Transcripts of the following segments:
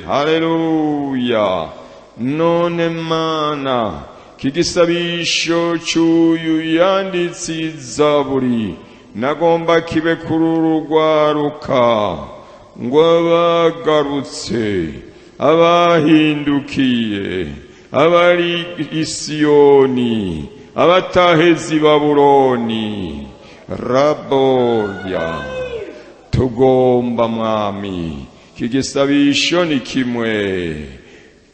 Haleluya. None Mana, kigisabisho cy'uyu yanditse izaburi nagomba kibe kuri uru rwaruka, ngo abagarutse, abahindukiye, abari i Siyoni, abataheze i Babuloni, raboya. Tugomba, Mwami, kigisabisho ni kimwe: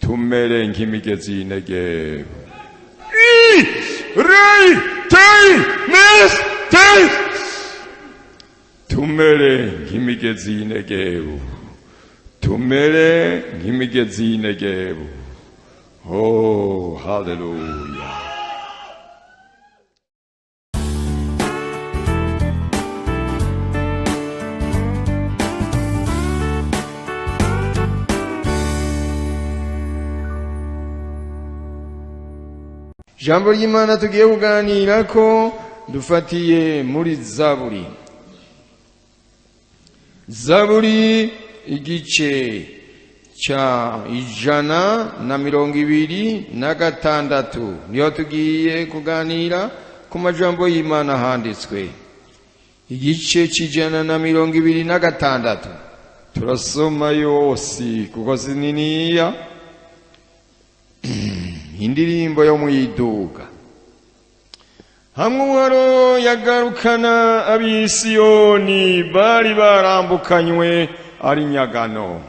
tumere nk'imigezi y'Inegebu. I, rei, tei, mes, tei. Tumere nk'imigezi y'Inegebu, tumere nk'imigezi y'Inegebu. Oh, haleluya! Ijambo ry'Imana tugiye kuganira ko dufatiye muri Zaburi, Zaburi igice cya 126, niyo tugiye kuganira ku majambo y'Imana handitswe. Igice cy'126, turasoma yose kuko si niniya. Indirimbo yo mu iduka, hamwe Uhoraho yagarukana ab'Isiyoni bari barambukanywe ari nyagano.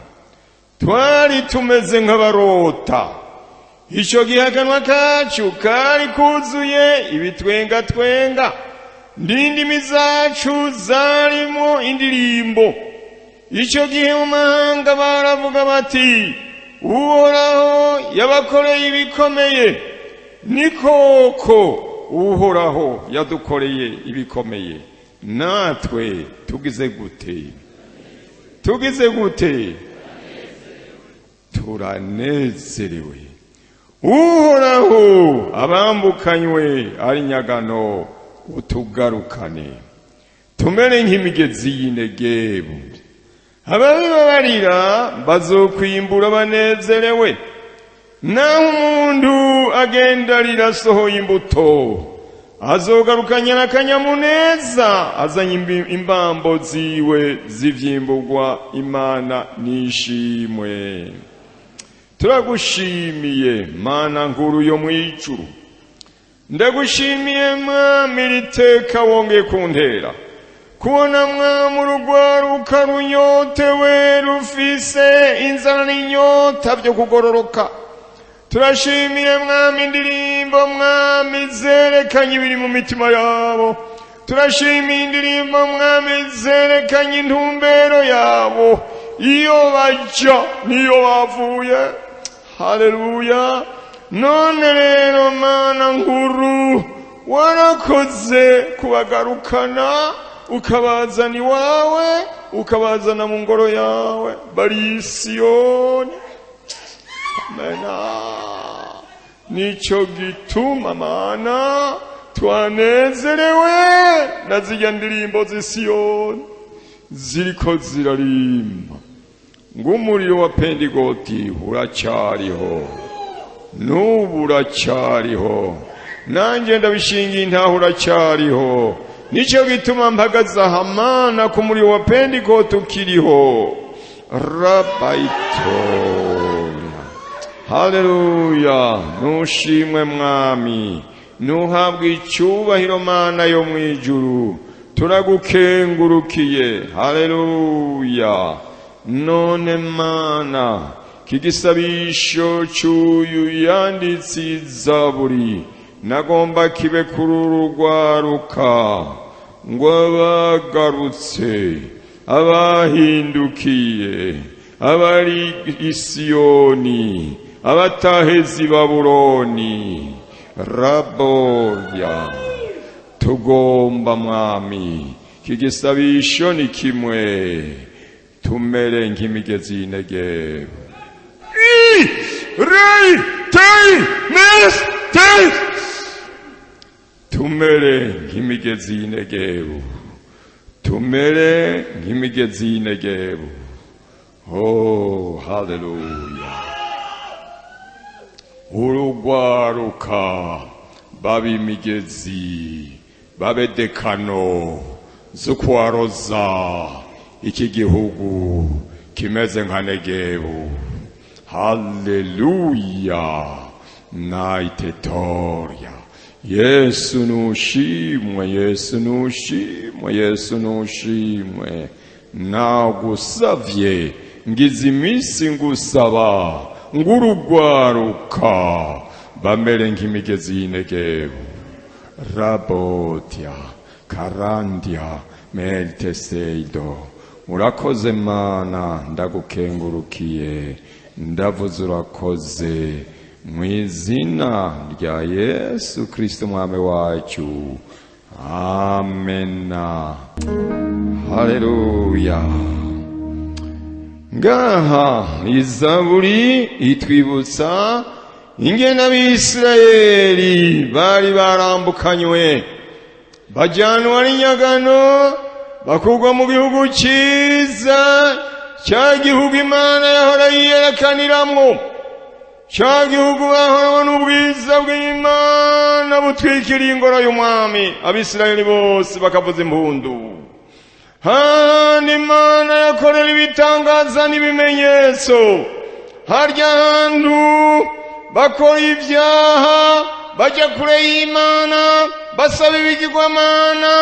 Twari tumeze nk'abarota icyo gihe, akanwa kacu kari kuzuye ibitwengatwenga, n'indimi zacu zarimo indirimbo. Icyo gihe mu mahanga baravuga bati: "Uhoraho yabakoreye ibikomeye." Ni koko, Uhoraho yadukoreye ibikomeye, natwe tugize gute? Tugize gute? Turanezerewe. Uhoraho, abambukanywe ari nyagano utugarukane, tumere nk'imigezi y'Inegebu. Ababibabarira bazokwimbura banezerewe. Naho umuntu agenda arira asohoye imbuto, azogarukanye n'akanyamuneza, azanye imbambo ziwe z'ivyimburwa. Imana nishimwe. Turagushimiye, Mana nkuru yo mw'ijuru. Ndagushimiye, Mwami, riteka wongeye kuntera kubona, Mwami, urugwaruka runyotewe, rufise inzara n'inyota byo kugororoka. Turashimiye, Mwami, indirimbo, Mwami, zerekanye ibiri mu mitima yabo. Turashimiye indirimbo, Mwami, zerekanye intumbero yabo, iyo baja niyo bavuye. Haleluya! None rero, Mana nkuru, warakoze kubagarukana, ukabazana iwawe, ukabazana mu ngoro yawe, bari Siyoni. Amena. Nicyo gituma, Mana, twanezerewe na zirya ndirimbo z'Isiyoni ziriko zirarimba ng'umuriro wa Pentigoti uracyariho, n'ubu uracyariho. Nanjye ndabishingiye intaho, uracyariho. Nicyo gituma mpagaze aha, Mana, ku muriro wa Pentigoti ukiriho. Rabayitoya, haleluya! Nushimwe, Mwami, nuhabwe icyubahiro, Mana yo mu ijuru. Turagukengurukiye. Haleluya! None Mana, kigisabisho cy'uyu yanditse izaburi nagomba kibe kuri uru rwaruka, ngo abagarutse, abahindukiye, abari i Siyoni, abataheze i Babuloni, raboya. Tugomba, Mwami, kigisabisho ni kimwe: tumere nk'imigezi y'Inegebu. I, rei, tei, mes, tei. Tumere nk'imigezi y'Inegebu, tumere nk'imigezi y'Inegebu. Oh, haleluya! Urugwaruka babe imigezi, babe dekano zo kwaroza iki gihugu kimeze nka Negebu. Haleluya! Naitetoria. Yesu nushimwe, Yesu nushimwe, Yesu nushimwe. Nagusavye, ngize iminsi ngusaba ngurugwaruka bamere nk'imigezi y'Inegebu. Rabotia karandia melteseido. Urakoze Mana, ndagukengurukiye, ndavuze urakoze mu izina rya Yesu Kristo mwami wacu, amena. Haleluya! Ngaha izaburi itwibutsa ingene Abisirayeli bari barambukanywe, bajyanwa n'inyagano, bakurwa mu gihugu cyiza, cya gihugu Imana yahora yiyerekaniramwo, cya gihugu bahora n'ubwiza bw'Imana butwikiriye ingoro y'umwami, Abisirayeli bose bakavuza impundu. Hahandi Imana yakorera ibitangaza n'ibimenyetso, harya hantu bakora ibyaha, bajya kure y'Imana, basaba ibigirwamana.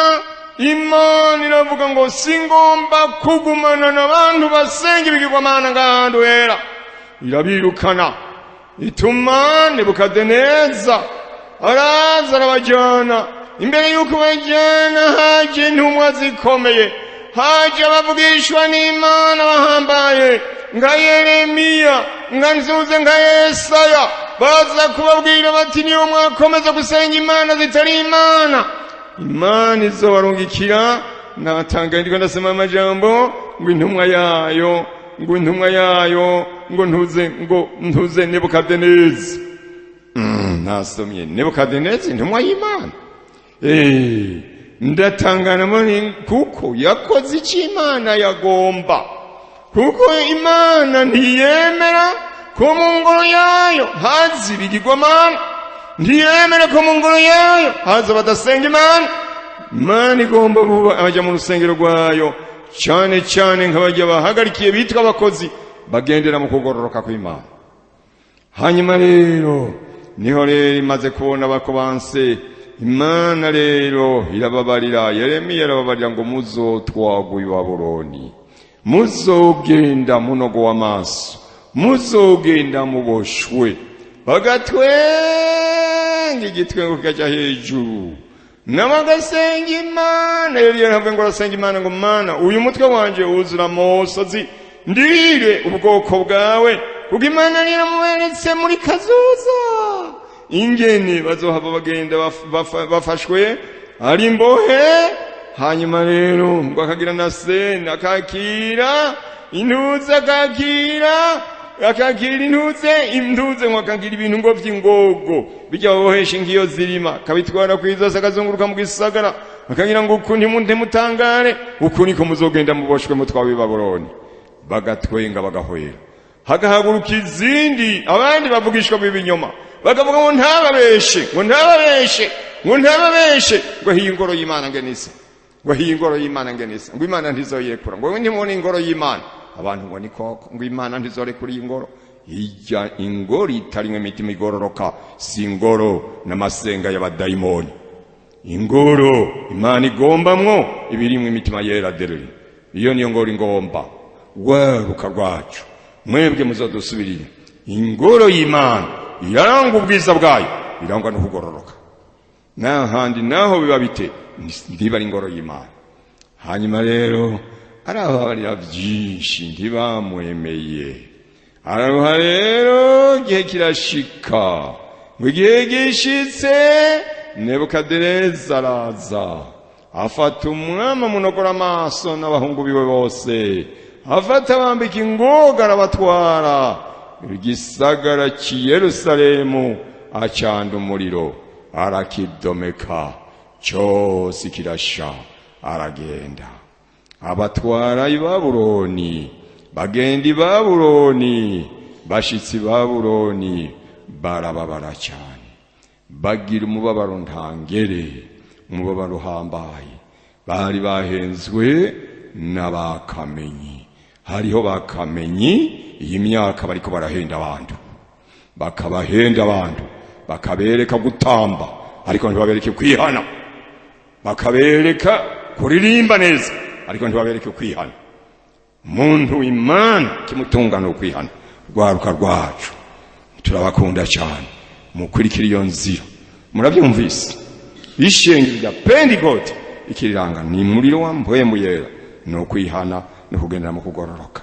Imana iravuga ngo singomba kugumana n'abantu basenga ibigirwamana ngahantu hera. Irabirukana, ituma Nebukadineza araza arabajyana. Imbere y'uko bajyana haje intumwa zikomeye, haje abavugishwa n'Imana bahambaye nka Yeremiya, nka Nzuze, nka Yesaya, baza kubabwira bati niyo mwakomeza gusenga imana zitari Imana, Imana izobarungikira. Natanga ndiko ndasoma amajambo ngo intumwa yayo, ngo intumwa yayo, ngo ntuze, ngo ntuze Nebukadineza. Nasomye Nebukadineza intumwa y'Imana. Ndatangana muri kuko yakoze icyo Imana yagomba, kuko Imana ntiyemera ko mu ngoro yayo haza ibigirwamana, ntiyemera ko mu ngoro yayo haza badasenga Imana. Imana igomba kuba abajya mu rusengero rwayo, cyane cyane nk'abajya bahagarikiye bitwa abakozi bagendera mu kugororoka kw'Imana. Hanyuma rero niho rero imaze kubona bakobanse, Imana rero irababarira. Yeremiya arababarira ngo muzotwagwa i Babuloni, muzogenda munogo w'amaso, muzogenda muboshwe. Bagatwenga igitwengo kikajya hejuru, nabo agasenga Imana. Yari yaravuye ngo arasenga Imana ngo Mana, uyu mutwe wanje wuzura amosozi, ndirire ubwoko bwawe, kuko Imana yari yaramuberetse muri kazoza ingene bazohava bagenda bafashwe ari imbohe. Hanyuma rero ngo akagira na sena, akakira intuze, akakira intuze, ngo akagira ibintu ngo vy'ingogo bijya babohesha ingiyo zirima, akabitwara kw'izosi, akazunguruka mu gisagara, akagira ngo uku ntimutangare, uku niko muzogenda muboshwe mutwawe i Babuloni. Bagatwenga bagahwera, hagahaguruka izindi, abandi bavugishwa b'ibinyoma, bakavuga ngo ntababeshe, ngo ntababeshe, ngo ntababeshe, ngo hiyi ingoro y'Imana ngenisa, ngo hiyi ingoro y'Imana ngenisa, ngo Imana ntizoyirekura, ngo ntimubone ingoro y'Imana. Abantu ngo ni koko, ngo Imana ntizorekura iyi ngoro. Ijya ingoro itarimwe imitima igororoka, si ingoro n'amasenga y'abadayimoni. Ingoro Imana igombamwo ibirimwe imitima yera dereri, iyo niyo ngoro ingomba. Rwaruka rwacu mwebwe muzodusubirire, ingoro y'Imana irarangwa ubwiza bwayo, irangwa no kugororoka. N'ahandi naho biba bite, ntiba ari ingoro y'Imana. Hanyuma rero arababarira byinshi, ntibamwemeye. Araruha rero, igihe kirashika, ngo igihe gishitse Nebukadineza araza afata umwami amunogora amaso n'abahungu biwe bose, afata bambika ingoga arabatwara igisagara cy'i Yerusalemu, acanda umuriro arakidomeka cyose kirasha, aragenda abatwara i Babuloni. Bagenda i Babuloni, bashitsi Babuloni barababara cyane, bagira umubabaro ntangere, umubabaro uhambaye. Bari bahenzwe n'abakamenyi. Hariho bakamenyi iyi myaka bariko barahenda abantu, bakabahenda abantu, bakabereka gutamba ariko ntibabereke kwihana, bakabereka kuririmba neza ariko ntibabereke kwihana. Umuntu w'Imana kimutunga no kwihana. Rwaruka rwacu turabakunda cyane, mukurikira iyo nzira. Murabyumvise, ishengero rya Pentecote ikiriranga ni muriro wa mpwemu yera, no kwihana no kugendera mu kugororoka.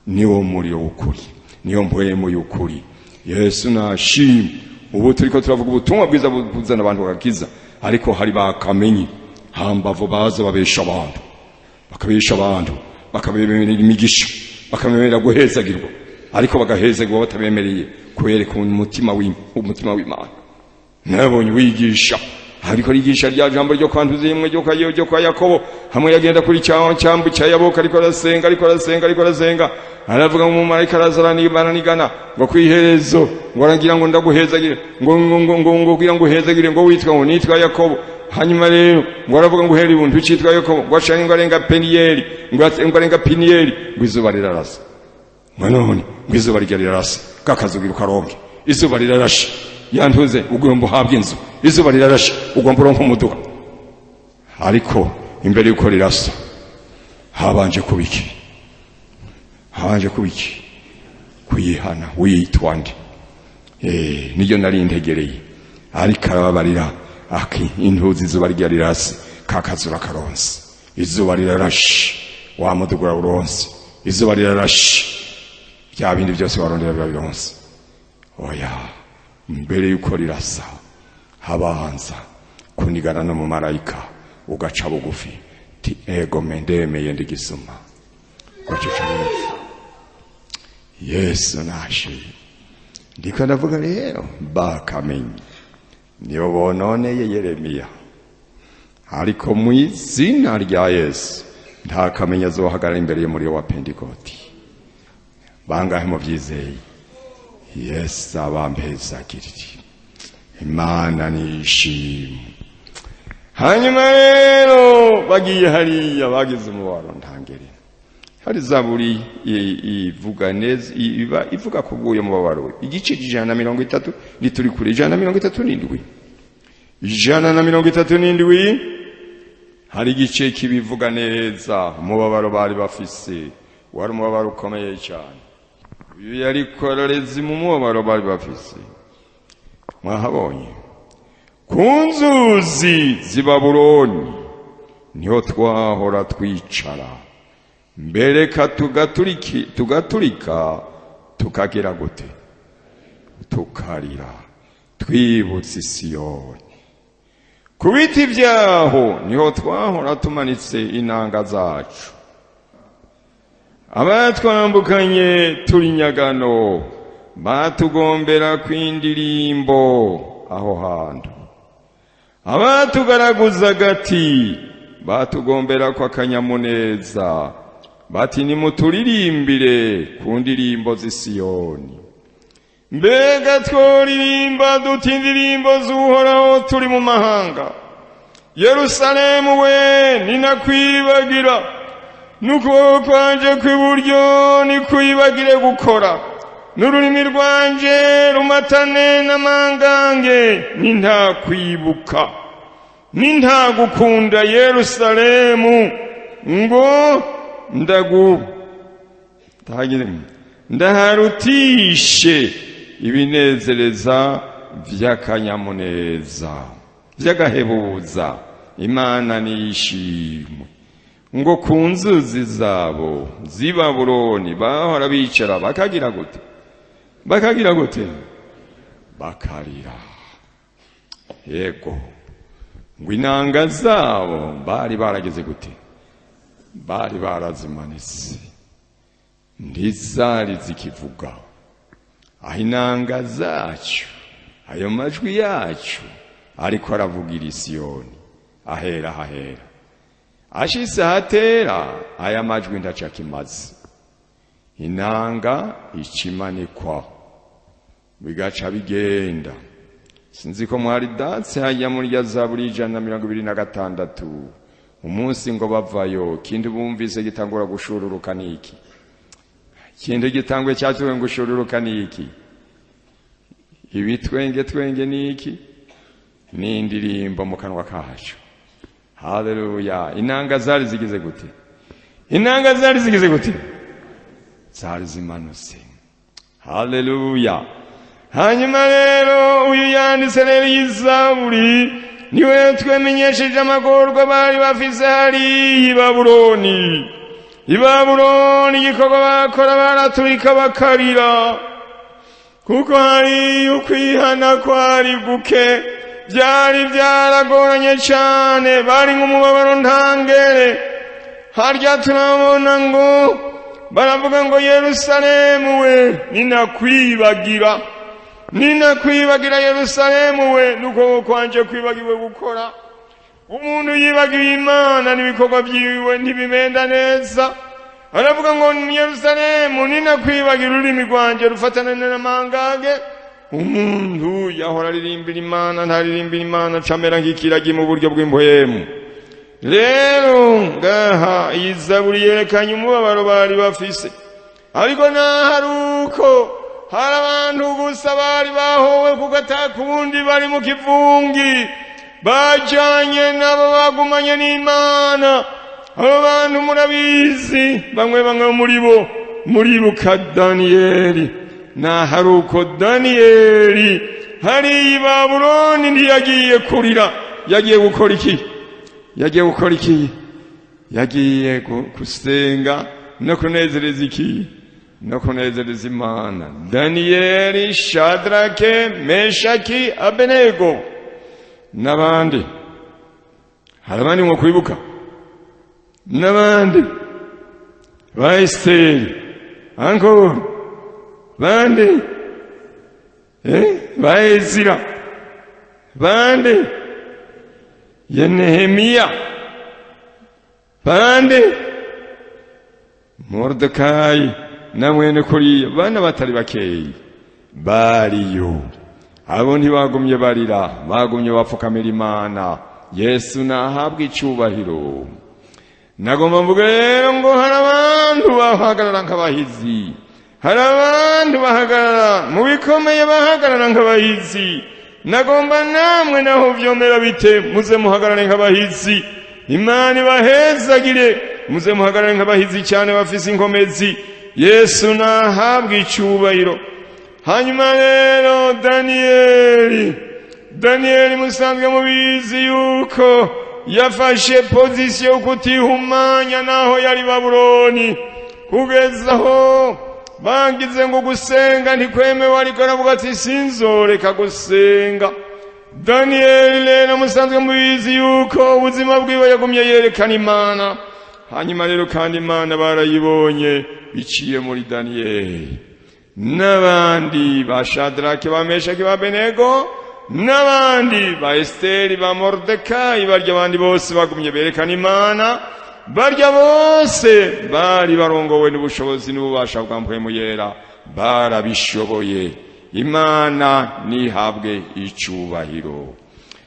Niwo muriro w'ukuri, niyo mpwemu y'ukuri. Yesu nashimwe. Ubu turiko turavuga ubutumwa bwiza buzana abantu bagakiza, ariko hari bakamenyi hambavu baza babesha abantu, bakabesha abantu, bakabemerera imigisha, bakabemerera guhezagirwa, ariko bagahezagirwa batabemereye kwereka umutima w'Imana. Nabonye wigisha ariko rigisha rya jambo ryo kwantuza imwe ryo kwa Yakobo, hamwe yagenda kuri cyambu cya Yaboka, ariko arasenga, ariko arasenga, ariko arasenga, aravuga mu marayika arazarani baranigana ngo kwiherezo, ngo aragira ngo ndaguhezagire, ngo ngo ngo ngo ngo kugira ngo uhezagire, ngo witwa ngo nitwa Yakobo. Hanyuma rero ngo aravuga ngo uhera ibuntu cyitwa Yakobo, ngo ashanye ngo arenga Peniyeli, ngo arenga Piniyeli, ngo izuba rirarasa. Ngo none ngo izuba rirarasa, kakazugira ukaronke, izuba rirarashe yantuze ugomba uhabwa inzu, izuba rirarashe ugomba uronka umuduga. Ariko imbere yuko rirasa habanje kubiki? Habanje kubiki? Kwihana. Witwa nde? Niryo nari ntegereye. Ariko arababarira aki intuzi izuba rirarase, kakazura karonse, izuba rirarashe wa muduga uronse, izuba rirarashe bya bindi byose warondera biba bironse. Oya, mbere yuko rirasa habanza kunigana no mu marayika, ugaca bugufi ti ego mendemeye ndigisuma, ugaca bugufi. Yesu nashe. Ndiko ndavuga rero bakamenye nibo bononeye Yeremiya, ariko mu izina rya Yesu nta kamenya azohagarara imbere y'umuriro wa Pentekoti. Bangahe mu byizeye? Yesu abampezagirire. Imana nishimwe. Hanyuma rero bagiye hariya bagize umubaro ntangere. Hari zaburi ivuga neza, iba ivuga ku bw'uyo mubabaro. Igice 130 nituri kure 137. 137 hari igice kibivuga neza umubabaro bari bafise, wari umubabaro ukomeye cyane. Uyu yari kororezi mu mubabaro bari bafise. Mwahabonye ku nzuzi z'i Babuloni niho twahora twicara, mbereka tugaturika tukagira gute, tukarira twibutse Siyoni. Ku biti byaho niho twahora tumanitse inanga zacu, abatwambukanye turi nyagano batugombera kw'indirimbo aho hantu, abatugaraguza agati batugombera kwa kanyamuneza, bati nimuturirimbire ku ndirimbo z'i Siyoni. Mbega tworirimba duti indirimbo z'Uhoraho turi mu mahanga. Yerusalemu we ninakwibagira, n'ukuboko kwanje kw'iburyo nikwibagire gukora, n'ururimi rwanje rumatane n'amangange, nintakwibuka nintagukunda Yerusalemu ngo ndaharutishe ibinezereza vy'akanyamuneza vy'agahebuza. Imana nishimwe. Ngo ku nzuzi zabo z'i Babuloni bahora bicara bakagira gute? Bakagira gute? Bakarira. Yego, ngo inanga zabo bari barageze gute? Bari barazimanitse, ntizari zikivuga. Aho inanga zacu, ayo majwi yacu ariko aravugira Isiyoni, ahera hahera ashitse hatera, aya majwi ndacakimaze. Inanga ikimanikwa bigaca bigenda. Sinzi ko mwari datse hajya muri ya Zaburi 126 umunsi ngo bavayo kindi bumvise gitangura gushururuka niki? Kindi gitangwe cyatuwe ngushururuka niki? Ibitwenge twenge niki? Ni indirimbo mu kanwa kacu. Haleluya. Inanga zari zigize gute? Inanga zari zigize gute? Zari zimanutse. Haleluya. Hanyuma rero uyu yanditse rero y'Izaburi niwe twemenyesheje amagorwa bari bafise hariya i Babuloni. I Babuloni igikorwa bakora baraturika bakarira, kuko hari ukwihana kwari guke, byari byaragoranye cyane, bari nk'umubabaro ntangere. Harya turabona ngo baravuga ngo Yerusalemu we ninakwibagira, ninakwibagira Yerusalemu we, nuko kwanje kwibagiwe gukora. Umuntu yibagiwe Imana n'ibikorwa byiwe ntibimenda neza. Aravuga ngo Yerusalemu ninakwibagira, ururimi rwanje rufatana n'amangage. Umuntu yahora aririmbira Imana ntaririmbira Imana, camera nk'ikiragi mu buryo bw'imbohemu. Rero ngaha iyi Zaburi yerekanye umubabaro bari bafise, ariko naho uko hari abantu gusa bari bahowe kuko atakundi bari mu kivungi, bajanye nabo bagumanye n'Imana. Abo bantu murabizi, bamwe bamwe muri bo muribuka Daniyeli. Naho uko Daniyeli hari i Babuloni ntiyagiye kurira, yagiye gukora iki? Yagiye gukora iki? Yagiye gusenga no kunezereza iki? No kunezereza Imana. Daniyeli, Shadrake, Meshaki, Abenego n'abandi. Hari abandi mwo kwibuka? N'abandi ba Esiteri, anko bandi ba Ezira, bandi ye Nehemiya, bandi Moridekayi na mwene kuriya, bana batari bakeyi bariyo. Abo ntibagumye barira, bagumye bapfukamira Imana. Yesu nahabwa icubahiro. Nagomba mvuge rero ngo hari abantu bahagarara nk'abahizi, hari abantu bahagarara mu bikomeye, bahagarara nk'abahizi. Nagomba namwe naho vyomera bite, muze muhagarare nk'abahizi. Imana ibahezagire, muze muhagarare nk'abahizi cyane bafise inkomezi. Yesu nahabwa icubahiro. Hanyuma rero Daniyeli musanzwe mubizi yuko yafashe pozisiyo yo kutihumanya naho yari Babuloni, kugeza aho bagize ngo gusenga ntikwemewe, ariko aravuga ati sinzoreka gusenga. Daniyeli rero musanzwe mubizi yuko ubuzima bwiwe yagumye yerekana Imana. Hanyuma rero kandi Imana barayibonye biciye muri Daniyeli n'abandi ba Shadrake, ba Meshaki, ba Abenego n'abandi ba Esiteri, ba Moridekayi, barya abandi bose bagumye berekana Imana. Barya bose bari barongowe n'ubushobozi n'ububasha bwa Mpwemu Yera, barabishoboye. Imana nihabwe icubahiro.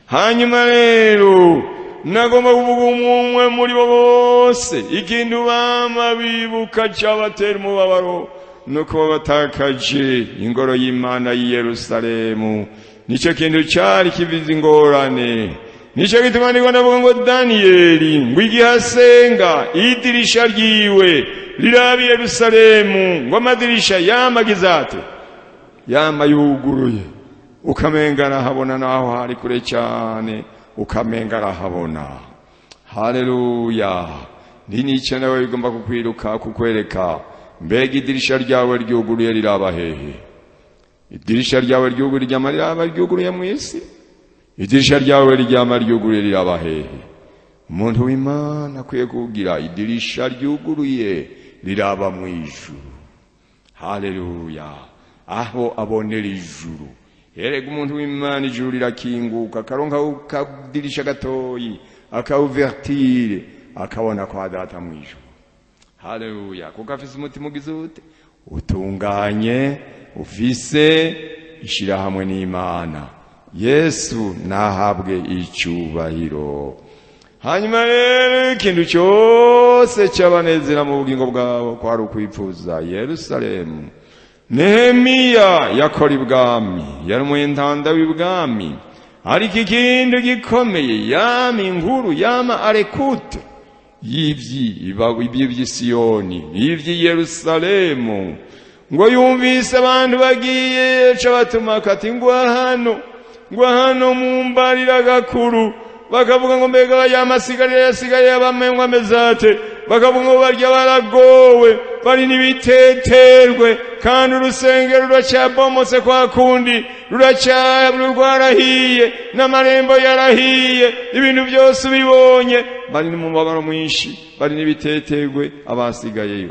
Hanyuma rero nagomba kuvuga umwe muri bo bose ikintu bama bibuka cyabatera umubabaro nuko batakaje ingoro y'Imana y'i Yerusalemu. Nicyo kintu cyari kivize ingorane. Nicyo gituma ndiko ndavuga ngo Daniyeli ngo igihe asenga idirisha ryiwe riraba i Yerusalemu, ngo amadirisha yamagize ate? Yama yuguruye, ukamenga arahabona naho hari kure cyane, ukamenga arahabona. Haleluya. Ni nawe bigomba kukwiruka kukwereka mbega idirisha ryawe ryuguruye riraba hehe? Idirisha ryawe ryuguruye ryama riraba ryuguruye mu isi? Idirisha ryawe ryama ryuguruye riraba hehe? Umuntu w'Imana akwiye kugira idirisha ryuguruye riraba mu ijuru. Haleluya. Aho abonera ijuru. Erega umuntu w'Imana ijuru rirakinguka, akaronka akadirisha gatoyi, akawuvertire, akabona kwa data mu ijuru. Haleluya. Kuko afise umutima ugize ute? Utunganye, ufise ishyirahamwe n'Imana. Yesu nahabwe icyubahiro. Hanyuma rero ikintu cyose cyabanezera mu bugingo bwabo kwari ukwipfuza Yerusalemu. Nehemiya yakora ibwami, yari umwentanda w'ibwami, ariko ikintu gikomeye yama inkuru, yama arekute y'ivy'Isiyoni, y'ivy'i Yerusalemu. Ngo yumvise abantu bagiye, ca batuma kati ngwa hano, ngwa hano mumbarira gakuru. Bakavuga ngo mbega yamasigarira yasigaye abamenywa amezate, bakavuga ngo barya baragowe, bari n'ibiteterwe, kandi urusengero ruracyabomotse kwa kundi, rwarahiye, n'amarembo yarahiye, ibintu byose ubibonye, bari n'umubabaro mwinshi, bari n'ibiteterwe abasigayeyo.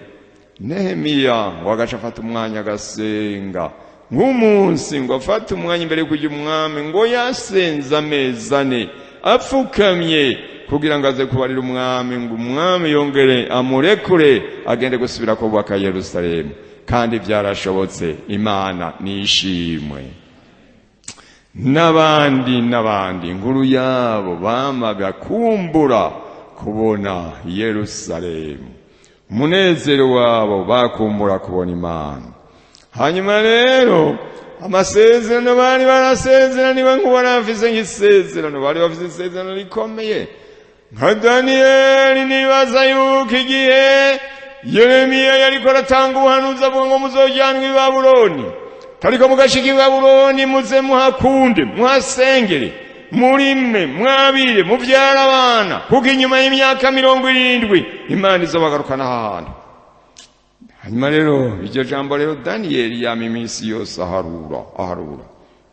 Nehemiya ngo agaca afata umwanya agasenga nk'umunsi, ngo afate umwanya imbere yo kujya umwami, ngo yasenze amezi ane apfukamye kugira ngo aze kubarira umwami, ngo umwami yongere amurekure agende gusubira kubaka Yerusalemu. Kandi byarashobotse, Imana nishimwe. N'abandi n'abandi inkuru yabo bamaga kumbura kubona Yerusalemu, umunezero wabo bakumbura kubona Imana. Hanyuma rero amasezerano bari barasezeraniwe, nk'uwarafise nk'isezerano, bari bafise isezerano rikomeye nka Daniyeli. Nibaza yuko igihe Yeremiya yariko aratanga ubuhanuzi avuga ngo muzojyanwa i Babuloni, ariko mugashika i Babuloni muze muhakunde, muhasengere, murime, mwabire, muvyara abana, kuko inyuma y'imyaka 70 Imana izobagarukana ahantu. Hanyuma rero iryo jambo rero Daniyeli yama iminsi yose aharura, aharura,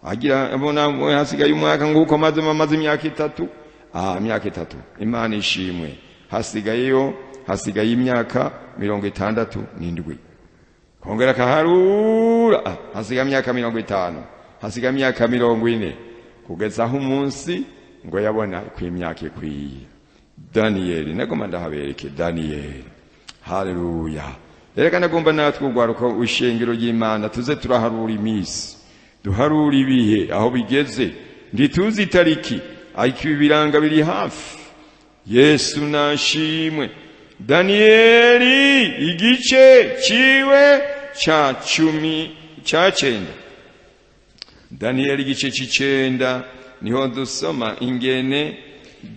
agira abona hasigaye umwaka, nguko maze imyaka itatu, imyaka itatu, Imana ishimwe, hasigayeyo, hasigaye imyaka 67. Kongera akaharura, hasigaye imyaka 50, hasigaye imyaka 40, kugeza aho umunsi ngo yabona ko imyaka ikwiye. Daniyeli nagomba ndahabereke Daniyeli. Haleluya. Reka nagomba natwe urwaruka ishengero ry'Imana tuze turaharura iminsi, duharura ibihe aho bigeze. Ntituzi itariki, ariko ibi biranga biri hafi. Yesu nashimwe. Daniyeli igice ciwe ca 19, Daniyeli igice c'icenda, niho dusoma ingene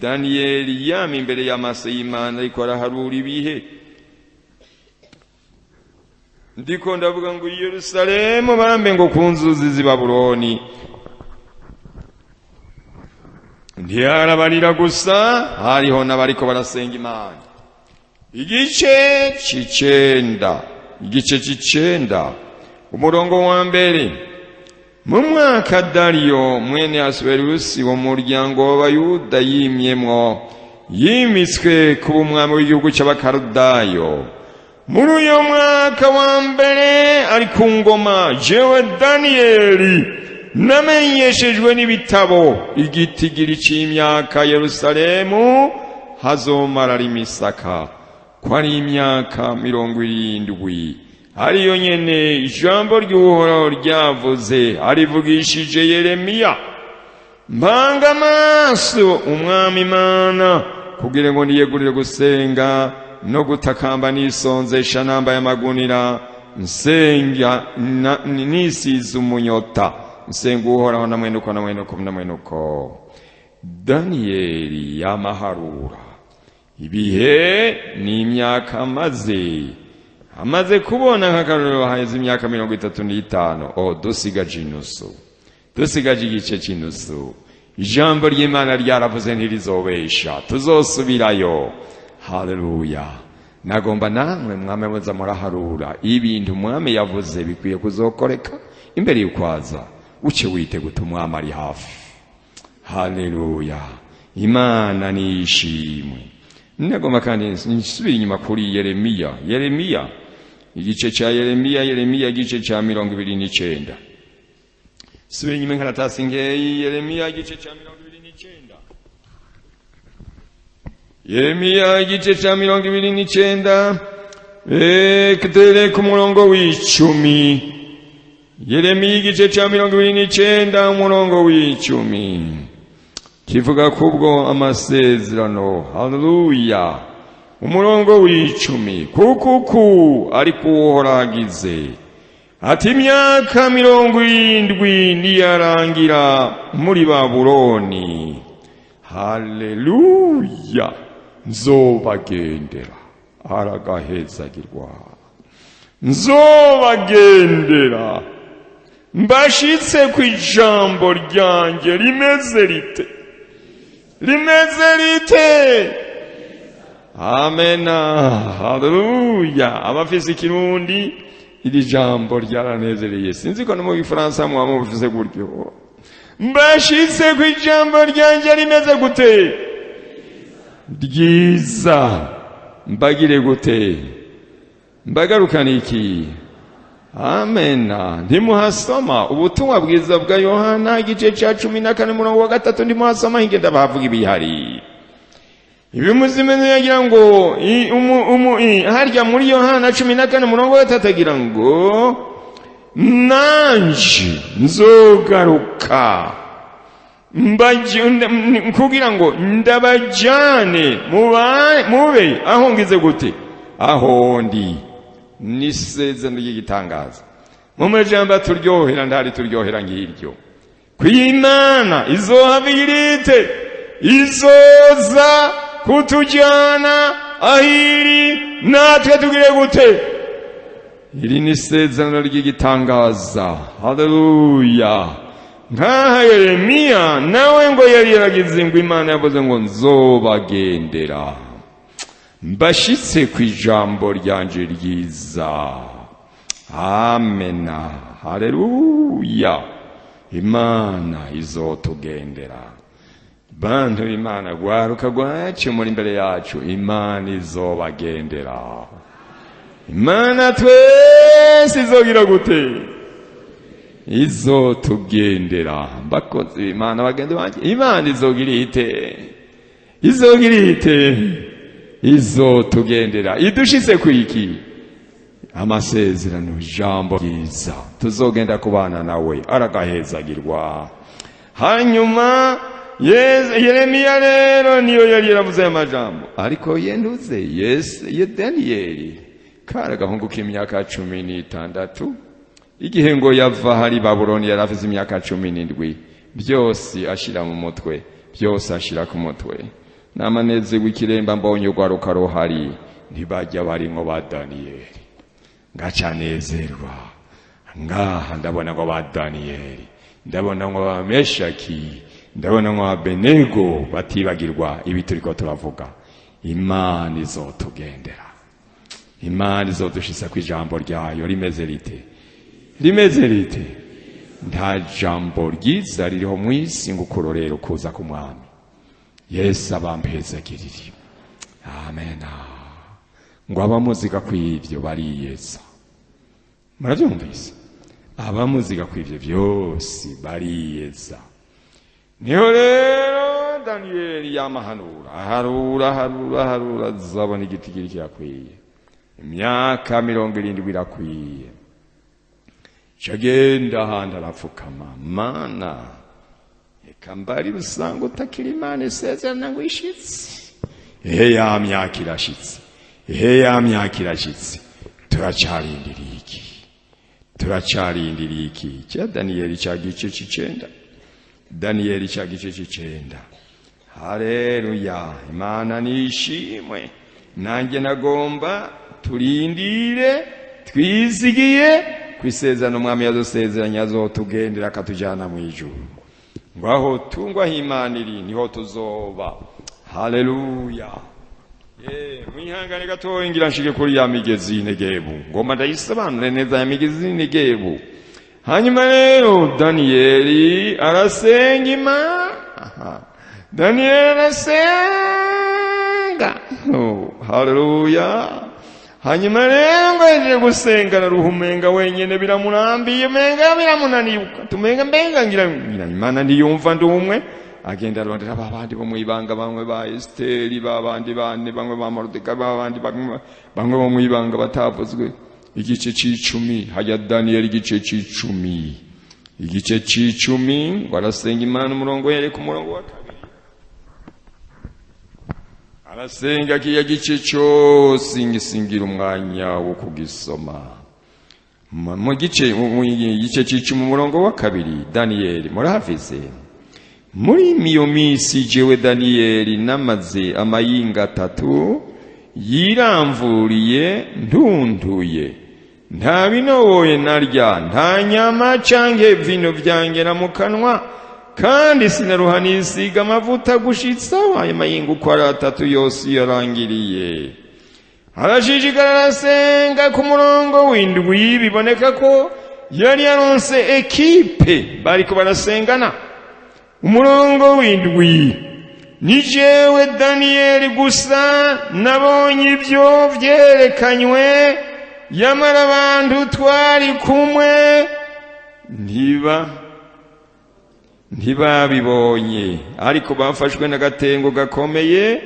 Daniyeli yama imbere y'amaso y'Imana ariko araharura ibihe. Ndiko ndavuga ngo Yerusalemu bambe ngo ku nzuzi z'i Babuloni ntiyarabarira gusa, hariho n'abariko barasenga Imana. Igice c'icenda, igice c'icenda, umurongo wa mbere. Mu mwaka Dariyo mwene Asuwerusi wo mu muryango w'Abayuda yimyemwo, yimitswe kuba umwami w'igihugu c'Abakarudayo, muri uyo mwaka wa mbere ari ku ngoma, jewe Daniyeli namenyeshejwe n'ibitabo igitigiri c'imyaka Yerusalemu hazomara imisaka, ko ari imyaka 70. Ariyo nyene ijambo ry'Uhoraho ryavuze arivugishije Yeremiya. Mpanga amaso umwami Imana kugira ngo niyegurire gusenga no gutakamba nisonzesha, nambaye amagunira, nsenga nisize umunyota, nsenga Uhoraho na mwene uko na mwene uko na mwene uko. Daniyeli yamaharura ibihe n'imyaka amaze kubona nk'akarorero haheze imyaka 35. Dusigaje inusu, dusigaje igice cy'inusu. Ijambo ry'Imana ryaravuze ntirizobesha, tuzosubirayo. Haleluya. Nagomba namwe mwame muza muraharura ibintu umwami yavuze bikwiye kuzokoreka imbere y'ukwaza, uce wite guta umwami ari hafi. Haleluya. Imana nishimwe. Nagomba kandi nsubire inyuma kuri Yeremiya. Yeremiya igice ca Yeremiya, Yeremiya igice ca 29. Subira inyuma inkaratasi nkeyi. Yeremiya igice ca 29. Yeremiya igice ca 29. Duhere ku murongo w'icumi. Yeremiya igice cya 29 umurongo w'icumi kivuga kubwo amasezerano. Haleluya. Umurongo w'icumi: kuko uku ariko Uhoraho agize ati: imyaka 70 niyarangira muri Babuloni, haleluya, nzobagendera. Aragahezagirwa. Nzobagendera mbashitse ku ijambo ryanjye rimeze rite? Rimeze rite? Amena, haleluya. Abafise ikirundi, iri jambo ryaranezereye. Sinzi ko no mu gifaransa muba mubivuze gutyo. Mbashitse ku ijambo ryanjye rimeze gute? Ryiza. Mbagire gute? Mbagarukana iki? Amena. Ntimuhasoma ubutumwa bwiza bwa Yohana igice cya 14 umurongo wa 3? Ntimuhasoma? Ingenda bahavuga ibihari ibimuzimene. Yagira ngo harya muri Yohana 14 umurongo wa 3, agira ngo: nanje nzogaruka kugira ngo ndabajane mube aho ngize gute? Aho ndi. Nisezerano ry'igitangaza mu majambo aturyohera, ndari turyohera ngiryo kw'Imana izohava irite, izoza kutujyana ahiri natwe tugire gute? Iri ni isezerano ry'igitangaza. Haleluya. Nkaha Yeremiya nawe ngo yari yaragize ngo Imana yavuze ngo: nzobagendera mbashitse ku ijambo ryanje ryiza. Amena, haleluya. Imana izotugendera. Bantu b'Imana, rwaruka rwacu muri imbere yacu, Imana izobagendera. Imana twese izogira gute? Izotugendera. Bakozi Imana, bagenzi banjye, Imana izogira ite? Izogira ite? Izotugendera idushitse ku iki? Amasezerano, ijambo ryiza, tuzogenda kubana nawe. Aragahezagirwa. Hanyuma Yeremiya rero niyo yari yaravuze aya majambo, ariko yenduze Yesu ye Daniyeli kari agahungu k'imyaka 16. Igihe ngo yava hari Babuloni yari afise imyaka 17. Byose ashira mu mutwe, byose ashira ku mutwe. N'amaneze w'ikiremba mbonye urwaruka ruhari, ntibajya barimwo ba Daniyeli, ngaca nezerwa. Ngaha ndabona ngo ba Daniyeli, ndabona ngo ba Meshaki, ndabona ngo ba Benego batibagirwa ibi turiko turavuga. Imana izotugendera, Imana izodushitsa ku ijambo ryayo rimeze rite? Rimeze rite? Nta jambo ryiza ririho mu isi ngo ukurorero kuza ku Mwami Yesu. Abampezagirire. Amena. Ngo abamuziga kw'ivyo bariyeza. Murabyumvise? Abamuziga kw'ivyo byose bariyeza. Niho rero Daniyeli yamahanura, aharura, aharura, aharura, azabona igiti kiri kirakwiye, imyaka 70 irakwiye. Cagenda ahandi arapfukama: Mana, reka mbari usanga utakiri Imana isezerana ngo ishitse. Ehe, ya myaka irashitse, ehe, ya myaka irashitse, turacarindiriye iki? Turacarindiriye iki? Cya Daniyeli cya gice c'icenda, Daniyeli cya gice c'icenda. Haleluya, Imana nishimwe. Nanjye nagomba turindire twizigiye kwisezerano Umwami yazosezeranye, azotugendera akatujyana mu ijuru, ngo aho tungwa aho Imana iri niho tuzoba. Haleluya. Mwihangane gatoya, ngira nshike kuri ya migezi y'Inegebu, ngomba ndayisobanure neza ya migezi y'Inegebu. Hanyuma rero Daniyeli arasenga Imana, Daniyeli arasenga. Oh, haleluya. Hanyuma rero ngo yaje gusenga na ruhumenga wenyene biramurambiye, umenga biramunaniye, tumenga mbenga ngira ngira Imana ndiyumva ndi umwe. Agenda arondera babandi bo mwibanga, bamwe ba Esiteri, babandi bane, bamwe ba Moridekayi, babandi bamwe bo mwibanga batavuzwe. Igice c'icumi hajya Daniyeli, igice c'icumi, igice c'icumi ngo arasenga Imana. Umurongo yereka umurongo wa kabiri, arasenga kiya gice cyose, ngisingira umwanya wo kugisoma. Mu gice c'icumi umurongo wa kabiri, Daniyeli murahafize. Muri iyo minsi jewe Daniyeli namaze amayinga atatu yiramvuriye ntuntuye, nta binoboye narya, nta nyama canke vino vyangera mu kanwa, kandi sinaruha nisiga amavuta gushitsa ayo mayinga uko ari atatu yose yarangiriye. Arashishikara arasenga. Ku murongo w'indwi biboneka ko yari yaronse ekipe bariko barasengana. Umurongo w'indwi: ni jewe Daniyeli gusa nabonye ibyo vyerekanywe, yamara abantu twari kumwe ntibabibonye, ariko bafashwe n'agatengo gakomeye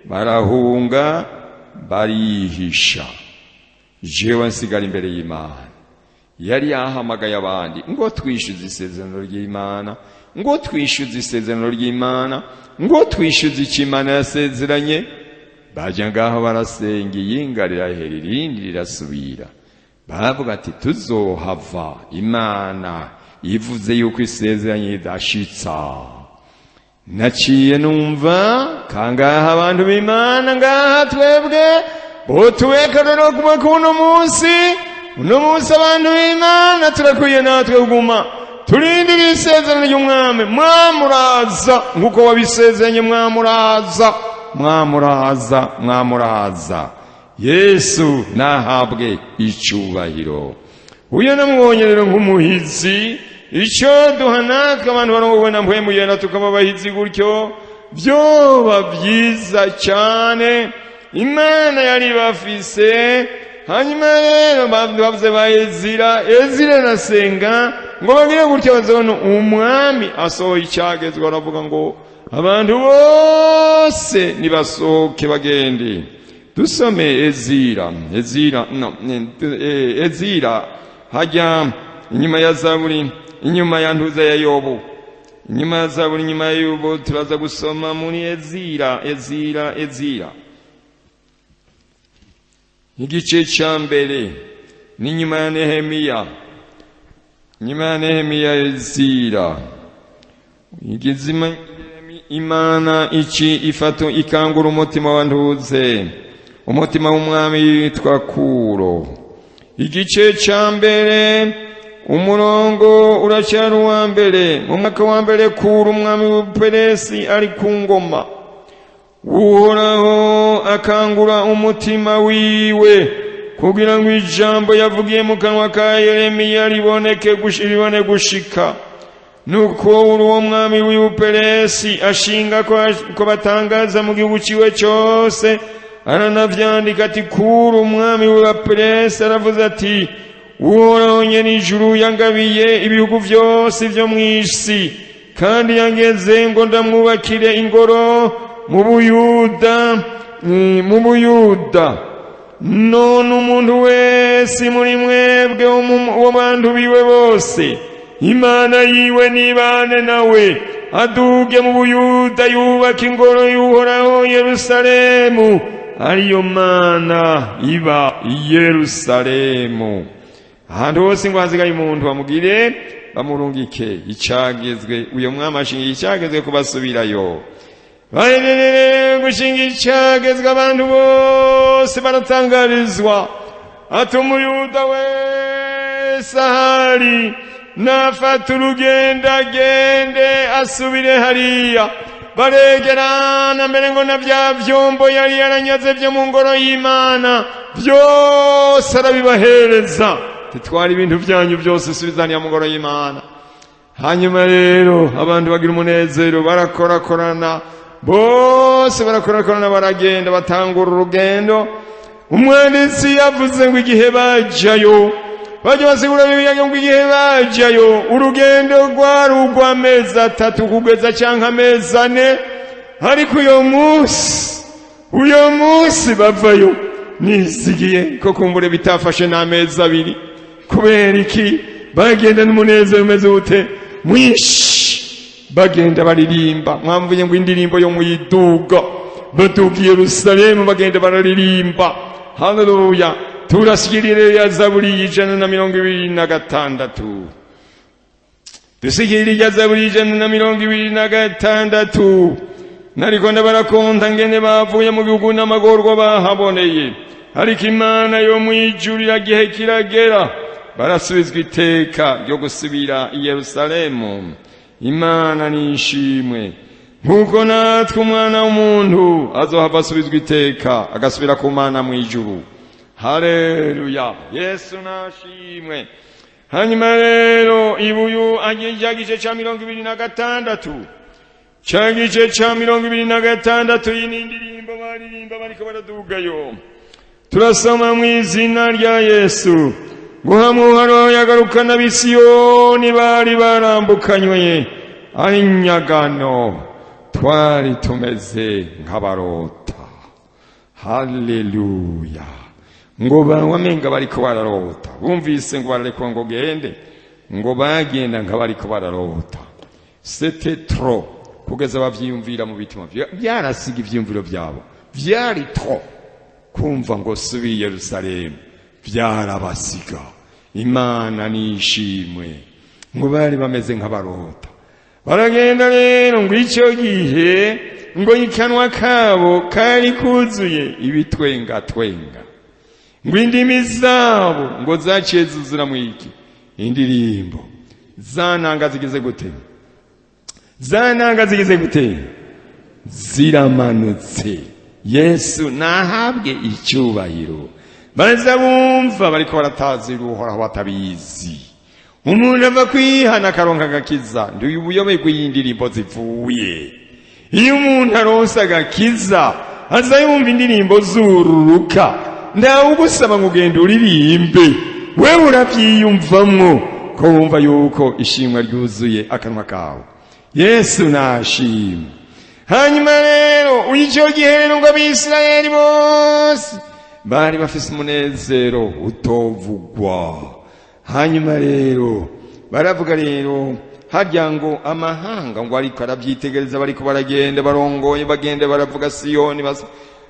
barahunga barihisha, jewe nsigara imbere y'Imana. Yari yahamagaye abandi ngo twishyuze isezerano ry'Imana, ngo twishyuze isezerano ry'Imana, ngo twishyuze icyo Imana yasezeranye. Bajya ngaho barasenga, iyinga rirahera irindi rirasubira. Baravuga ati tuzohava Imana ivuze yuko isezeranye idashitsa. Naciye numva kangaha abantu b'Imana ngaha twebwe botuweka rero kuma kuno munsi, uno munsi abantu b'Imana turakwiye natwe kuguma turindira isezerano ry'umwami. Mwamuraza nkuko wabisezeranye, mwamuraza, mwamuraza, mwamuraza. Yesu nahabwe icyubahiro. Uyo namubonye rero nk'umuhizi. Icyo duha natwe abantu barongowe na Mpwemu Yera tukaba abahizi gutyo, byoba byiza cyane. Imana yari bafise. Hanyuma rero bavuze ba Ezira, Ezira arasenga ngo bagire gutya bazabona umwami asohoye icyagezwe, aravuga ngo abantu bose nibasohoke bagende. Dusome Ezira, Ezira, no, Ezira hajya inyuma ya Zaburi, inyuma ya ntuza ya Yobu, inyuma ya Zaburi, inyuma ya Yobu, turaza gusoma muri Ezira, Ezira, Ezira igice cya mbere, n'inyuma ya Nehemiya, inyuma ya Nehemiya Ezira. Igizima Imana iki ifato ikangura umutima wa ntuze, umutima w'umwami yitwa Kuro. Igice cya mbere umurongo uracyari uwa mbere. Mu mwaka wa mbere Kuro umwami w'Ubuperesi ari ku ngoma, Uhoraho akangura umutima wiwe kugira ngo ijambo yavugiye mu kanwa ka Yeremiya riboneke ribone gushika. Nuko uwo mwami w'Ubuperesi ashinga ko batangaza mu gihugu ciwe cyose, aranavyandika ati Kuro umwami w'Ubuperesi aravuze ati Uhoraho nyen'ijuru yangabiye ibihugu vyose vyo mw'isi, kandi yangeze ngo ndamwubakire ingoro mu Buyuda, mu Buyuda. None umuntu wese muri mwebwe wo bantu biwe bose, Imana yiwe nibane nawe, aduge mu Buyuda yubaka ingoro y'Uhoraho Yerusalemu, ariyo Mana iba i Yerusalemu. Ahantu hose ngo hasigaye umuntu bamugire bamurungike icagezwe. Uyo mwami ashinga icagezwe kubasubirayo. Baherereye gushinga icagezwe, abantu bose baratangarizwa. Ati umuyuda wese ahari nafata urugendo agende asubire hariya. Baregerana mbere ngo na bya vyombo yari yaranyaze vyo mu ngoro y'Imana byose arabibahereza. Titwara ibintu byanyu byose subizaniya mu ngoro y'Imana. Hanyuma rero abantu bagira umunezero, barakorakorana bose, barakorakorana baragenda batangura urugendo. Umwanditsi yavuze ngo igihe bajayo Bajya basigura Bibiliya ngo igihe bajayo urugendo rwari urw'amezi 3 kugeza canke amezi 4, ariko uyo munsi bavayo nizigiye ko kumbure bitafashe n'amezi 2. Kubera iki? Bagenda n'umunezero umeze ute? Mwinshi. Bagenda baririmba, mwamvuye ngo indirimbo yo muyiduga, baduga i Yerusalemu bagenda bararirimba. Haleluya. Turasigirire ya Zaburi 126. Dusigirire ya Zaburi 126. Nariko ndabarakonta ngene bavuye mu gihugu n'amagorwa bahaboneye, ariko Imana yo mw'ijuru iragihe kiragera barasubizwa iteka ryo gusubira i Yerusalemu. Imana nishimwe. Nkuko natwe umwana w'umuntu azohava asubizwa iteka agasubira ku Mana mw'ijuru. Haleluya, Yesu nashimwe. Hanyuma rero ibuyu agiye gice ca 26, ca gice ca 26. Iyi ni indirimbo baririmba bariko baradugayo. Turasoma mu izina rya Yesu. Guhamuharo yagarukana ab'Isiyoni bari barambukanywe ari nyagano, twari tumeze nk'abarota. Haleluya. Ngo bawamenga bariko bararota, bumvise ngo bararekwa ngo gende, ngo bagenda nka bariko bararota. C'était trop kugeza bavyiyumvira mu bitima, byarasiga ivyiyumviro byabo, vyari trop kumva ngo subi Yerusalemu, byarabasiga. Imana nishimwe. Ngo bari bameze nk'abarota. Baragenda rero ngo icyo gihe ngo ikanwa kabo kari kuzuye ibitwenga twenga, ngo indimi zabo ngo zaciye zuzura mu iki indirimbo. Zananga zigize gute? Zananga zigize gute? Ziramanutse. Yesu nahabwe icyubahiro. Baza bumva bariko baratazira Uhoraho batabizi. Umuntu ava kwihana akaronka agakiza, ndi ubuyoberwe y'indirimbo zivuye. Iyo umuntu aronse agakiza aza yumva indirimbo zururuka, ndawugusaba ngo ugende uririmbe, wewe uravyiyumvamwo ko wumva yuko ishimwe ryuzuye akanwa kawe. Yesu nashimwe. Hanyuma rero icyo gihe rero ngo Abisirayeli bose bari bafise umunezero utovugwa. Hanyuma rero baravuga rero harya ngo amahanga ngo ariko arabyitegereza, bariko baragenda barongoye, bagenda baravuga Siyoni,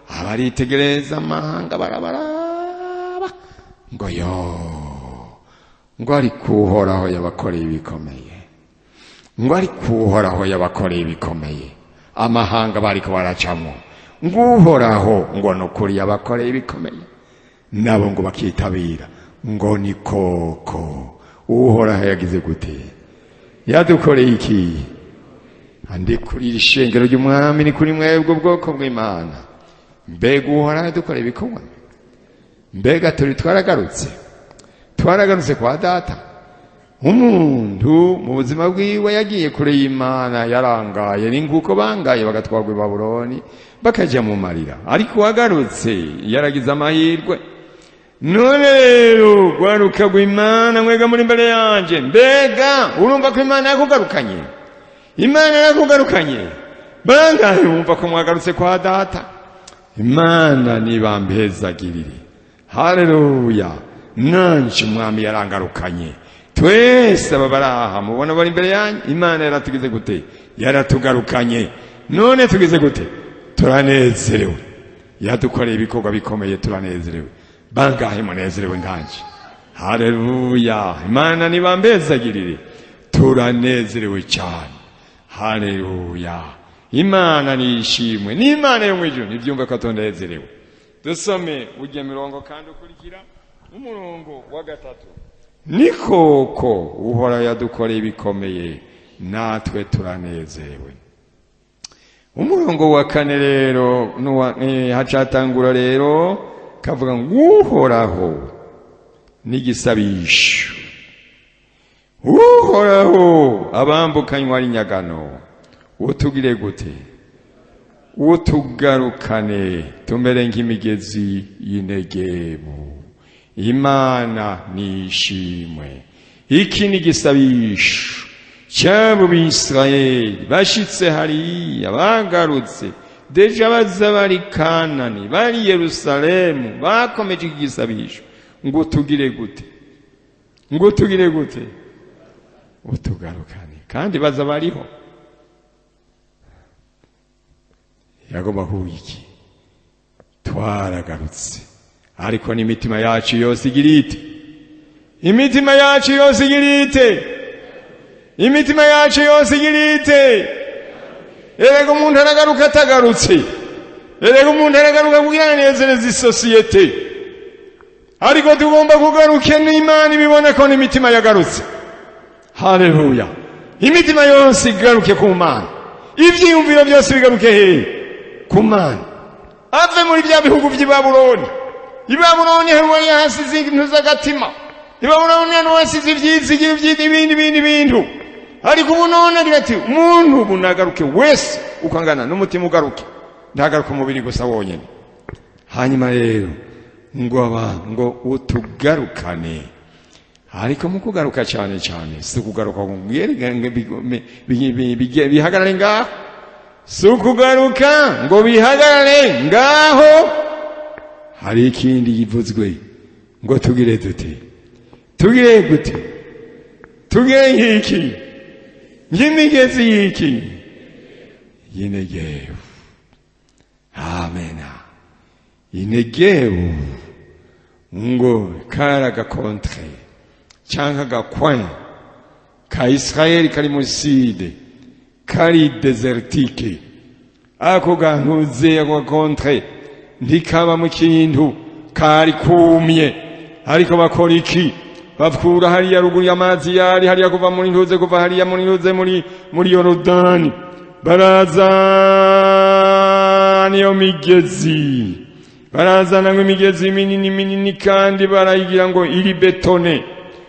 abaritegereza amahanga barabaraba ngo yo ngo ariko Uhoraho yabakoreye ibikomeye, ngo ariko Uhoraho yabakoreye ibikomeye. Amahanga bariko baracamo ngo Uhoraho ngo nukuri yabakoreye ibikomeye, nabo ngo bakitabira ngo ni koko Uhoraho yagize gute, yadukoreye iki? Andi kuri iri shengero ry'Umwami ni kuri mwebwe ubwoko bw'Imana. Mbega Uhoraho yadukoreye ibikomeye, mbega turi twaragarutse, twaragarutse kwa data. Umuntu mu buzima bwiwe yagiye kure y'Imana, yarangaye, ni nguko bangaye bagatwarwa i Babuloni bakajya mu marira, ariko wagarutse yaragize amahirwe. None rero rwaruka rw'Imana mwega muri imbere yanje, mbega urumva ko Imana yakugarukanye? Imana yakugarukanye. Bangahe wumva ko mwagarutse kwa data? Imana nibambezagirire. Haleluya. Nanje Umwami yarangarukanye. Twese aba baraha mubona bari imbere yanyu, Imana yaratugize gute? Yaratugarukanye. None tugize gute? Turanezerewe. Yadukoreye ibikorwa bikomeye, turanezerewe. Bangahe munezerewe nkanje? Haleluya. Imana nibambezagirire. Turanezerewe cyane. Haleluya. Imana nishimwe. Ni Imana yo mwijuru nibyumve ko tunezerewe. Dusome ujye mirongo kandi ukurikira umurongo wa 3. Ni koko Uhoraho yadukoreye ibikomeye, natwe turanezerewe. Umurongo wa 4 rero hacatangura rero kavuga ngo Uhoraho n'igisabisho, Uhoraho abambukanywa ari nyagano, utugire gute? Utugarukane tumere nk'imigezi y'Inegebu. Imana nishimwe. Iki ni igisabisho cy'abo Bisirayeli bashitse hariya, bagarutse déjà, baza bari Kanani, bari Yerusalemu, bakomeje iki gisabisho ngo tugire gute? Ngo tugire gute? Utugarukane. Kandi baza bariho. Yagomba kuvuga iki? Twaragarutse, ariko n'imitima yacu yose igira ite? Imitima yacu yose igira ite? Imitima yacu yose igira ite? Erega umuntu aragaruka atagarutse. Erega umuntu aragaruka kugira ngo anezereze isosiyete, ariko tugomba kugaruke n'Imana ibibone ko n'imitima yagarutse. Haleluya! Imitima yose igaruke ku Mana, ivyiyumviro byose bigaruke hehe? Ku Mana. Ave muri bya bihugu by'i Babuloni. I Babuloni hari hasize ibintu z'agatima, i Babuloni hano hasize ivyizigiro ibindi bindi bintu. Ariko ubu none agira ati umuntu ubu nagaruke wese ukangana n'umutima ugaruke, ntagaruke umubiri gusa wonyene. Hanyuma rero ngo aba ngo utugarukane. Ariko mu kugaruka cyane cyane si ukugaruka ngo bihagarare ngaho, si ukugaruka ngo bihagarare ngaho. Hari ikindi givuzwe ngo tugire dute? Tugire gute? Tugire nk'iki? Nk'imigezi y'iki? Y'Inegevu. Amena. Inegevu ngo kari agakontre cyangwa agakwen ka Israeli kari muri side, kari désertique. Ako gantuze, ako gakontre ntikaba mu kintu, kari kumye. Ariko bakora iki? Bakura hariya ruguru y'amazi yari hariya, kuva muri ntuze, kuva hariya muri ntuze, muri Yorodani, barazana iyo migezi, barazana ngo imigezi minini minini, kandi barayigira ngo iri bétonné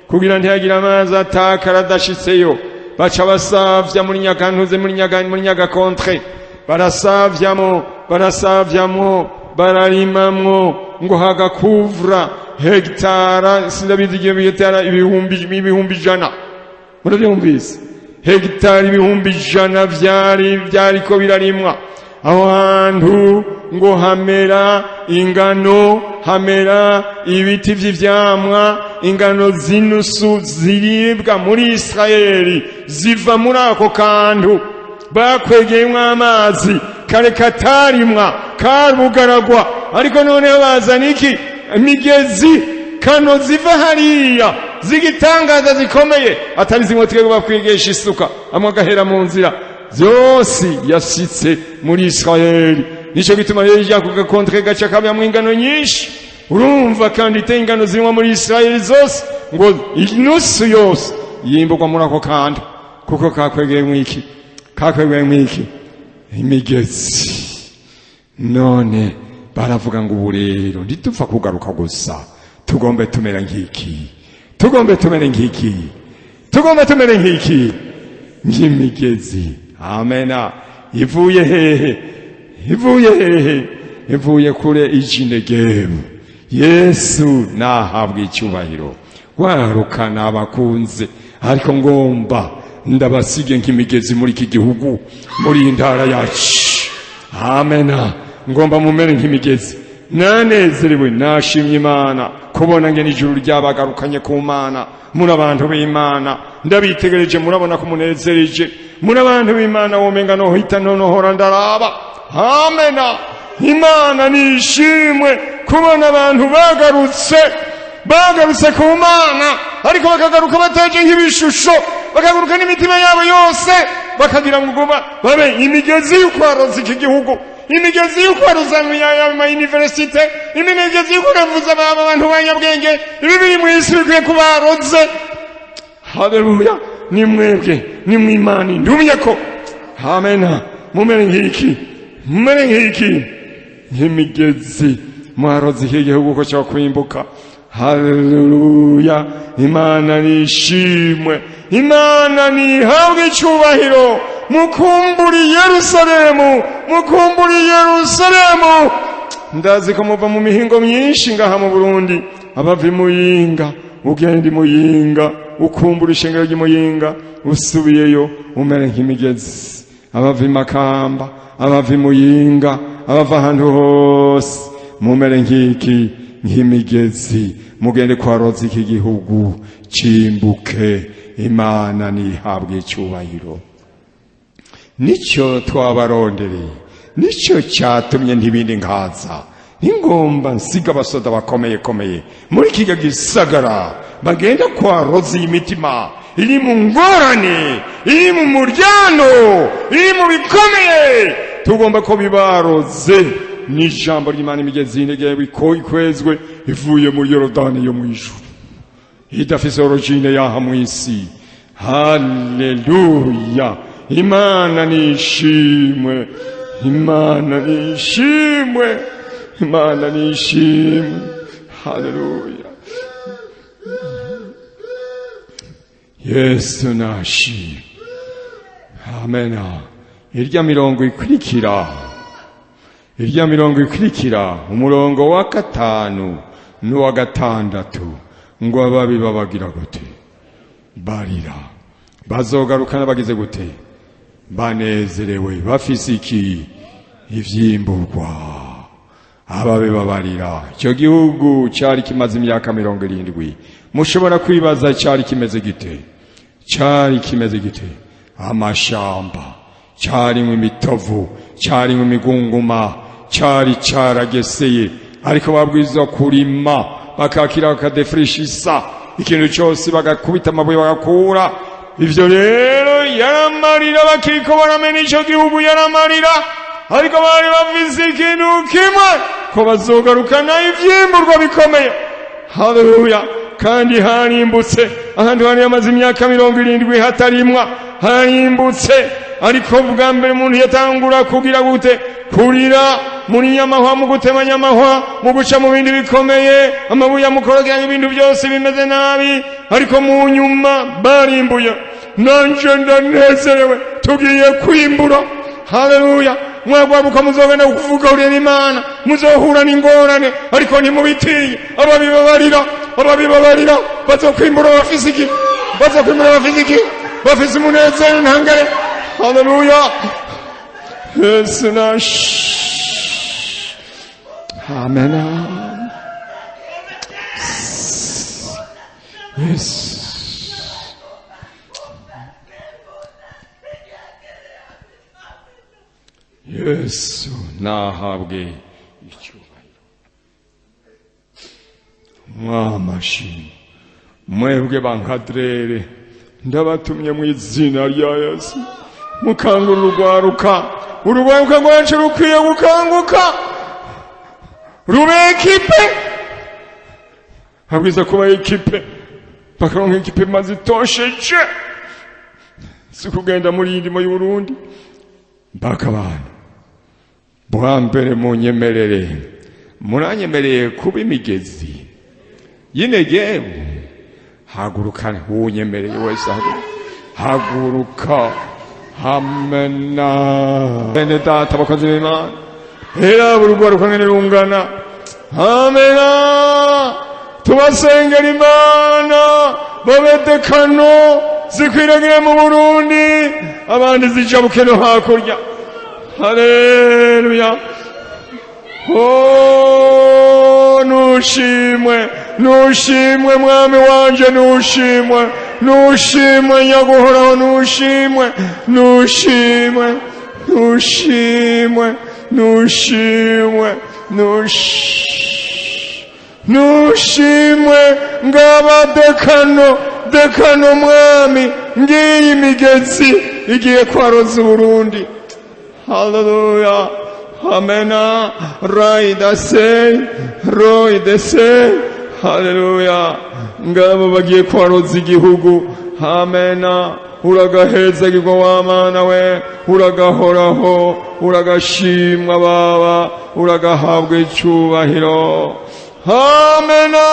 kugira ntihagire amazi atakara adashitseyo. Baca basavya muri nyakantuze, muri nyaga, muri nyagakontre, barasavyamo, barasavyamo, bararimamwo ngo hagakuvura hegitara, sindabizi igihe, hegitara 100,000. Murabyumvise? Hegitari 100,000 vyari vyariko birarimwa aho hantu. Ngo hamera ingano, hamera ibiti vy'ivyamwa. Ingano z'inusu ziribwa muri Israeli ziva muri ako kantu bakwegeyemwo amazi. Kare katarimwa, karugaragwa, ariko noneho bazana iki? Imigezi kano ziva hariya z'igitangaza zikomeye, atari zimwe twebwe bakwigisha isuka amwe agahera mu nzira. Byose yasitse muri Israeli. Nico gituma rero ijya ku gakontre gaca kabamwo ingano nyinshi. Urumva kandi ite ingano zinywa muri Israeli zose, ngo inusu yose yimburwa muri ako kantu, kuko kakwegeyemwo iki? Kakwegeyemwo iki? Imigezi. None baravuga ngo ubu rero ntidupfa kugaruka gusa, tugombe tumera nk'iki? Tugombe tumere nk'iki? Tugombe tumere nk'iki? Nk'imigezi. Amena. Ivuye hehe? Ivuye hehe? Ivuye kure, ije Inegebu. Yesu nahabwa icyubahiro. Warukana abakunze, ariko ngomba ndabasige nk'imigezi muri iki gihugu, muri iyi ntara yacu. Amena. Ngomba mumere nk'imigezi. Nanezerewe, nashimye Imana kubona ngene ijuru ryabagarukanye ku Mana. Muri abantu b'Imana, ndabitegereje, murabona ko munezereje. Muri abantu b'Imana, womenga nohita nonohora ndaraba. Amena. Imana nishimwe kubona abantu bagarutse, bagarutse ku Mana, ariko bakagaruka bataje nk'ibishusho, bakagaruka n'imitima yabo yose, bakagira ngo babe imigezi y'ukwaroza iki gihugu, imigezi y'ukwaroza ama université, imigezi y'ukuravuza abantu b'abanyabwenge. Ibi biri mu isi bikwiye kubaroze. Haleluya! Ni mwebwe, ni mwimana ndumye ko. Amena. Mumere nk'iki? Mumere nk'iki? Nk'imigezi. Mwaroze iki gihugu ko cyo kwimbuka. Haleluya! Imana nishimwe, Imana nihabwe icyubahiro. Mukumburi Yerusalemu, mukumburi Yerusalemu. Ndazi ko muva mu mihingo myinshi ngaha mu Burundi. Abava Imuyinga, ugenda Imuyinga ukumbura ishengero ry'Imuyinga, usubiyeyo umere nk'imigezi. Abava Imakamba, abava Imuyinga, abava ahantu hose, mumere nk'iki, nk'imigezi. Mugende kwa roza iki gihugu cimbuke. Imana nihabwe icyubahiro. Nicyo twabarondereye, nicyo cyatumye ntibindi nkaza. Ningomba nsiga abasoda bakomeye komeye muri kiga gisagara, bagenda kwa roza imitima iri mu ngorane, iri mu muryano, iri mu bikomeye. Tugomba ko bibaroze n'ijambo ry'Imana. Imigezi y'intege ikwezwe ivuye muri Yorodani yo mu ijuru, idafise origine yaha mu isi. Haleluya! Imana nishimwe, Imana nishimwe, Imana nishimwe. Haleluya! Yesu nashimwe. Amena. Irya mirongo ikurikira, irya mirongo ikurikira, umurongo wa 5 n'uwa 6, ngo ababi babagira gute? Barira. Bazogarukana bagize gute? Banezerewe, bafise iki? Ivyimburwa. Ababe babarira. Icyo gihugu cyari kimaze imyaka 70. Mushobora kwibaza cyari kimeze gite? Cyari kimeze gite? Amashamba, cyarimo imitovu, cyarimo imigunguma, cyari cyarageseye. Ariko babwirizwa kurima, bakakira, bakadefrishisa ikintu cyose, bagakubita amabuye bagakura. Ivyo rero yaramarira, bakiriko baramena ico gihugu yaramarira. Ariko bari bafise ikintu kimwe, ko bazogarukana ivyimburwa bikomeye. Haleluya! Kandi harimbutse ahantu hari hamaze imyaka 70 hatarimwa, harimbutse. Ariko bwa mbere umuntu yatangura kugira gute? Kurira muri nyamahwa, mu gutema nyamahwa, mu guca mu bindi bikomeye, amabuye amukorogera, ibintu byose bimeze nabi. Ariko mu nyuma barimbuye. Nanje ndanezerewe, tugiye kwimbura. Haleluya! Mwagwabuka muzogenda kuvuga urira Imana, muzohura n'ingorane, ariko ntimubitinye. Ababibabarira, ababibabarira bazokwimbura bafise iki? Bazokwimbura bafise iki? Bafise umunezero ntangere. Haleluya! Yesu nash. Amen. Yesu. Yesu nahabwe icyubahiro. Mwamashimwe mwebwe bankadrere, ndabatumye mu izina rya Yesu. Mukangura urugwaruka, urugwaruka rwacu rukwiye gukanguka, rube ekipe. Habwiza kuba ekipe, bakaronka ekipe maze itosheje, si kugenda muri iyi ndimo y'Uburundi. Mbaka abantu bwa mbere munyemerere, muranyemereye kuba imigezi y'Inegebu. Haguruka, wunyemereye wese haguruka. Amena. Bene data abakozi b'Imana, era urugwaruka ngene rungana. Amena. Tubasengera Imana babedekano zikwiragira mu Burundi, abandi zijabuke no hakurya. Haleluya! Oh, nushimwe, nushimwe mwami wanje, nushimwe, nushimwe nyaguhoraho, nushimwe, nushimwe, nushimwe, nushimwe, nushimwe. Ngabadekano dekano mwami, ngiyi imigezi igiye kwaroza Uburundi. Haleluya! Amena. Raida se, roide se. Haleluya! Ngabo bagiye kwaroza igihugu. Amena. Uragahezagirwa wa Mana we, uragahoraho, uragashimwa Baba, uragahabwa icyubahiro. Amena.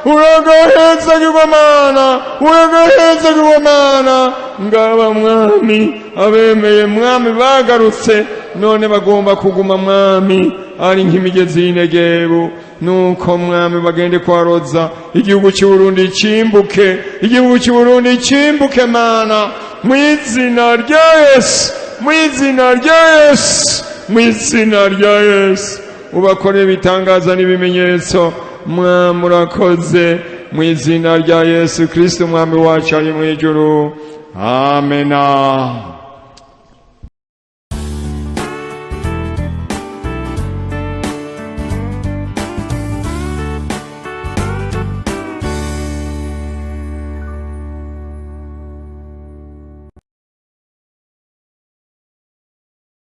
Uragahezagirwa Mana, uragahezagirwa Mana. Ngaba mwami abemeye mwami bagarutse, none bagomba kuguma mwami ari nk'imigezi y'Inegebu. Nuko Mwami, bagende kwa Roza, igihugu cy'u Burundi cimbuke, igihugu cy'u Burundi cimbuke. Mana, mu izina rya Yesu, mu izina rya Yesu, mu izina rya Yesu, ubakore ibitangaza n'ibimenyetso. Mwami, urakoze, mu izina rya Yesu Kristo Umwami wacu ari mu ijuru, amena.